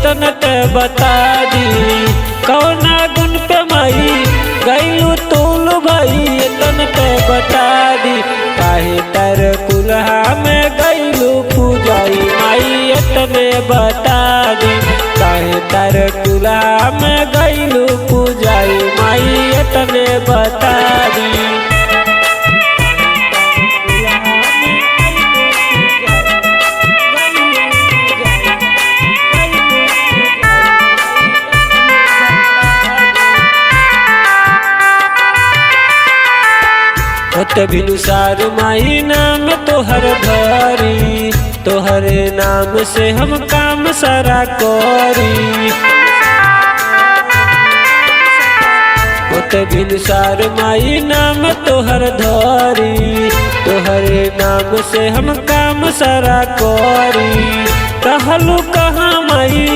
एतन ते बता दी। कौना गुण पे माई गैलू तोल भाई एतन ते बता दी। काहे तर कुल्हा में गैलू पूजाई माई एतने बता दी। काहे तर कुल्हा में गैलू पूजाई माई एतने बता दी। होत भिनुसार माई नाम तोहर धरी, तोहरे नाम से हम काम सारा करी। होत भिनुसार माई नाम तोहर धरी, तोहरे नाम से हम काम सारा करी। कहलू कहाँ माई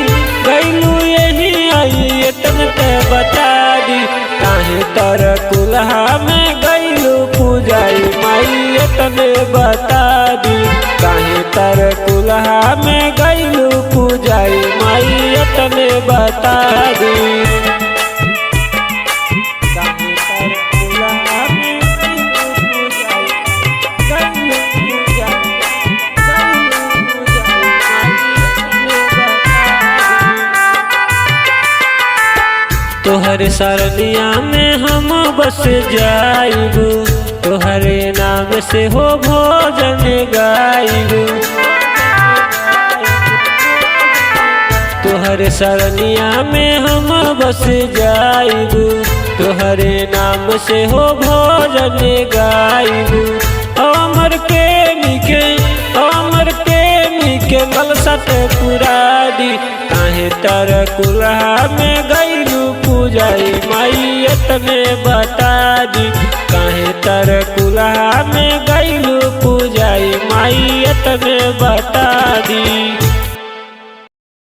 गैलू यही आई एतन ते बता दी। काहे तर कुल्हा में गैलू पूजाई माई एतने बता दी। काहे तर कुल्हा में गैलू पूजाई माई एतने बता दी। काहे तर कुल्हा में गैलू पूजाई, गैलू पूजाई, गैलू पूजाई माई एतने बता दी। तोहरे सरनिया में हम बस जाइबू, तोहरे नाम से हो भोजन गाइबू। तोहरे सरनिया में हम बस जाइबू, तोहरे नाम से हो भोजन गाइबू। अमर प्रेमी के, अमर प्रेमी के ललसा ते पुरा दी। काहे तर कुल्हा में गैलू पूजाई माई एतने बता दी। काहे तर कुल्हा में गैलू पूजाई माई एतने बता दी।